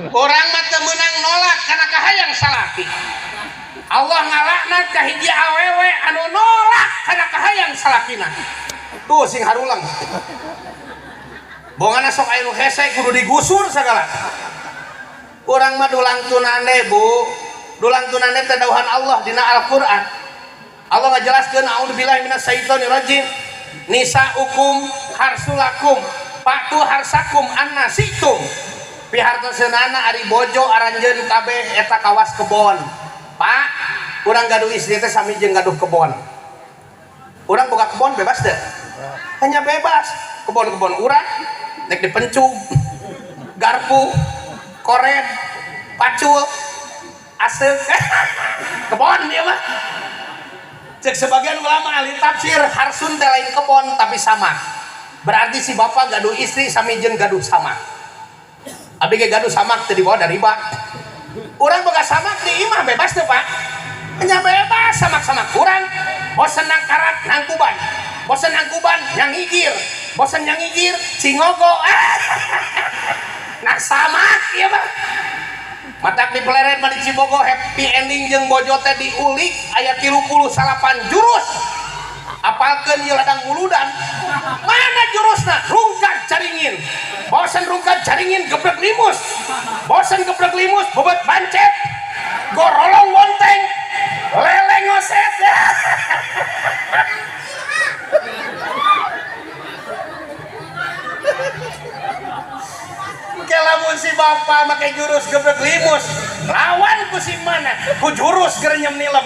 Urang mah teu meunang nolak kana kahayang salaki. Allah ngalaknat ka hiji awewe anu nolak kana kahayang salakina. Tuh sing harulang. Bongana sok aya nu hese kudu digusur sagala. Urang mah dulang tunande, Bu. Dulang tunande teh dawuhan Allah dina Al-Qur'an. Allah ngajelaskeun a'udzubillahi minasyaitonirrajim. Nisaukum harsulakum fa'tu harsakum anna situm. Pihartoseunana ari bojo aranjeun kabeh eta kawas kebon. Pak, urang gaduh istri teh sami jeung gaduh kebon. Urang boga kebon bebas teu? Hanya bebas. Kebon-kebon urang nek dipencug, garpu, kored, pacul, aseuk, kebon ieu mah. Cek sebagian ulama ahli tafsir harsun teh lain kebon tapi sama. Berarti si bapak gaduh istri sami jeung gaduh samak. Abi ge gaduh samak teu dibawa dari riba. Urang boga samak di imah bebas teu, Pak? Hanya bebas samak-samak urang. Bosen nangkarak nangkuban. Bosen nangkuban yang ngigir. Bosen yang ngigir cingogo. Nah samak ieu mah. Matak di Pleret mah di Cibogo happy ending jeung bojo teh diulik aya 38 jurus. Apalkeun ieu ladang muludan. Mana jurusna? Rungkad caringin. Bosen rungkad caringin gebrek limus. Bosen gebrek limus bebet bancet. Gorolong bonteng. Lele ngoset. Lamun si bapak make jurus gebrek limus lawan ku si mana ku jurus gerenyem nilem.